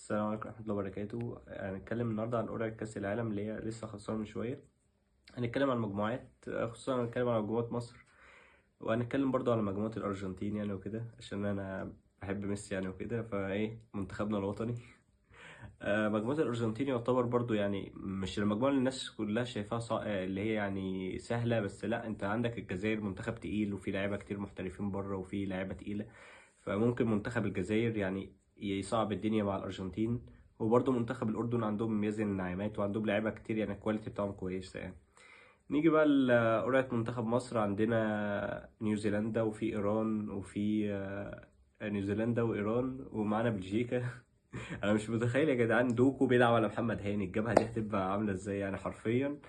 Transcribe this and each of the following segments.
السلام عليكم ورحمة الله وبركاته. هنتكلم النهاردة عن قرعة كأس العالم اللي هي لسه خلصانة من شوية. هنتكلم عن المجموعات، خصوصا هنتكلم عن مجموعة مصر، وهنتكلم برضو على مجموعة الأرجنتين يعني وكده، عشان أنا بحب ميسي يعني وكده، فإيه منتخبنا الوطني. مجموعة الأرجنتين يعتبر برضو يعني مش المجموعة اللي الناس كلها شايفاها اللي هي يعني سهلة، بس لا، أنت عندك الجزائر منتخب تقيل، وفي لعيبة كتير محترفين بره، وفي لعيبة تقيلة، فممكن منتخب الجزائر يعني يصعب الدنيا مع الأرجنتين. وبرضو منتخب الأردن عندهم ميزان النعيمات، وعندهم لعيبة كتير، يعني ال quality بتاعهم كويسة يعني. نيجي بقى لقرعة منتخب مصر، عندنا نيوزيلندا وفي إيران وفي نيوزيلندا وإيران، ومعانا بلجيكا. انا مش متخيل يا جدعان دوكو بيلعب على محمد هاني، الجبهة دي هتبقى عامله ازاي يعني؟ حرفيا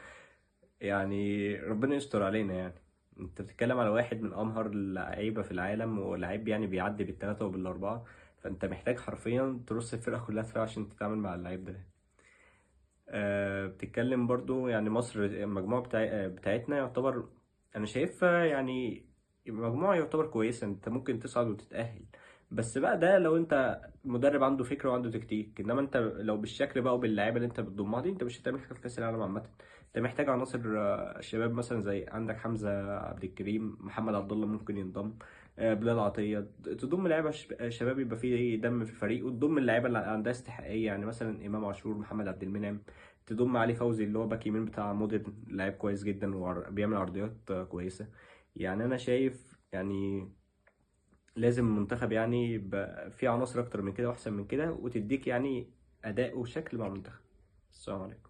يعني ربنا يستر علينا يعني. انت بتتكلم على واحد من امهر اللعيبة في العالم، ولاعيب يعني بيعدي بالثلاثة وبالاربعه، فانت محتاج حرفيا ترص الفرقة كلها دفاع عشان تتعامل مع اللعيب ده. بتتكلم برضو يعني مصر المجموعة بتاعتنا يعتبر، أنا شايفها يعني مجموعة يعتبر كويسة، أنت ممكن تصعد وتتأهل، بس بقى ده لو أنت مدرب عنده فكرة وعنده تكتيك، إنما أنت لو بالشكل بقى وباللعيبة اللي أنت بتضمها دي، أنت مش هتعمل حاجة في كأس العالم عامة. أنت محتاج عناصر شباب، مثلا زي عندك حمزة عبد الكريم، محمد عبد الله ممكن ينضم، بلال عطية، تضم لعيبة شباب يبقى فيه دم في الفريق، وتضم اللعيبة اللي عندها استحقاقية، يعني مثلا إمام عاشور، محمد عبد المنعم، تضم عليه فوزي اللي هو باك يمين بتاع مودرن، لاعب كويس جدا وبيعمل عرضيات كويسة. يعني أنا شايف يعني لازم المنتخب يعني يبقى فيه عناصر أكتر من كده وأحسن من كده، وتديك يعني أداء وشكل مع المنتخب. السلام عليكم.